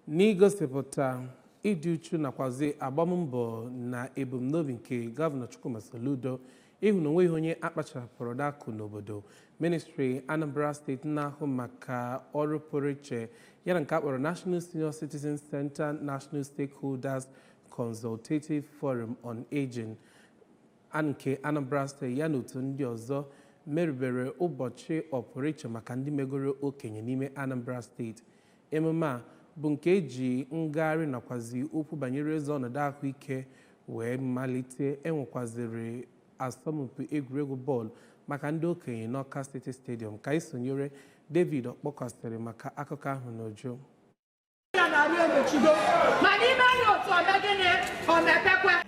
N'igosipụta ịdị uchu nakwazi agbammbọ na ebumnobi nke Gọvanọ Chukwuma Soludo ịhụ na onweghị onye akpachapụrụ n'akụ n'obodo, Ministri Anambra Steeti na-ahụ maka ọrụ pụrụ iche yana nke akpọrọ National Senior Citizens Center National Stakeholders Consultative Forum on Aging nke Anambra Steeti ya na otu ndị ọzọ merubere ụbọchị ọpụrụiche maka ndị megoro okenye n'ime Anambra Steeti. Emume a bụ nke eji ngagharị nakwazi okwu banyere ezi ọnọdụ ahụike wee malite. Enwekwaziri asọmpi egwuregwu bọọlụ maka ndị okenye n'Awka City Stadium. Ka anyị sonyere David Ọkpọkwasịrị maka akụkọ ahụ n'uju.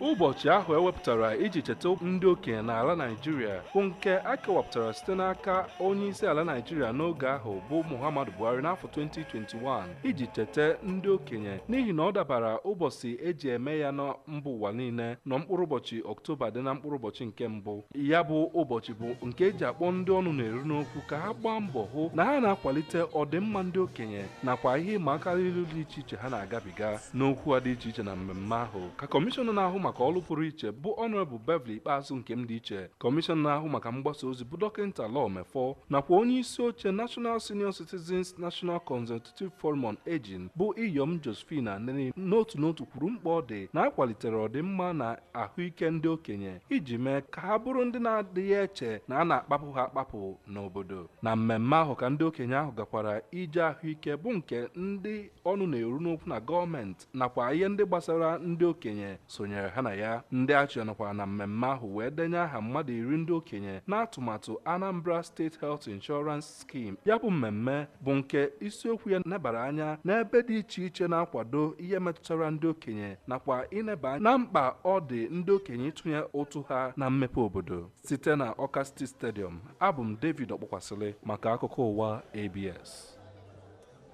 Ụbọchị ahụ ewepụtara iji cheta ndị okenye n'ala Naịjirịa bụ nke a kewapụtara site n'aka onye isi ala Naịjirịa n'oge ahụ bụ Muhammadu Buhari n'afọ 2021 iji cheta ndị okenye, n'ihi na ọ dabara ụbọchị eji eme ya na mba ụwa niile nọ mkpụrụ ụbọchị Ọktoba dị na mkpụrụ ụbọchị nke mbụ. Ya bụ ụbọchị bụ nke eji akpọ ndị ọnụ na-eru n'okwu ka ha gbaa mbọ hụ na ha na-akwalite ọdịmma ndị okenye nakwa ihe ịma aka ilu dị iche iche ha na-agabiga. N'okwu a dị iche iche na mmemme ahụ ka kọmishọna na-ahụ maka ọrụ pụrụ iche bụ Honorable Beverly Ikpeazụ nke m dị iche, kọmishọna na-ahụ maka mgbasa ozi bụ Dọkịnta Law Mefọ nakwa onye isi oche National Senior Citizens National Consultative Forum on Aging bụ Iyom Josephine Anene n'otu n'otu kwuru mkpa ọ dị na akwalitere ọdịmma na ahụike ndị okenye iji mee ka ha bụrụ ndị na-adịghị eche na a na-akpapụ ha akpapụ n'obodo. Na mmemme ahụ ka ndị okenye ahụ gakwara ije ahụike bụ nke ndị ọnụ na-eru n'okwu na gọọmenti nakwa ihe ndị gbasara ndị okenye sonyere ha na ya. Ndị achịa nọkwara na mmemme ahụ wee denye aha mmadụ 10 ndị okenye n'atụmatụ Anambra State Health Insurance Scheme. Ya bụ mmemme bụ nke isiokwu ya nebara anya n'ebe dị iche iche na-akwado ihe metụtara ndị okenye nakwa ịneba na mkpa ọ dị ndị okenye ịtụnye ụtụ ha na mmepe obodo. Site na Awka City Stadium, abụ m David Ọkpọkwasịlị maka akụkọ ụwa ABS.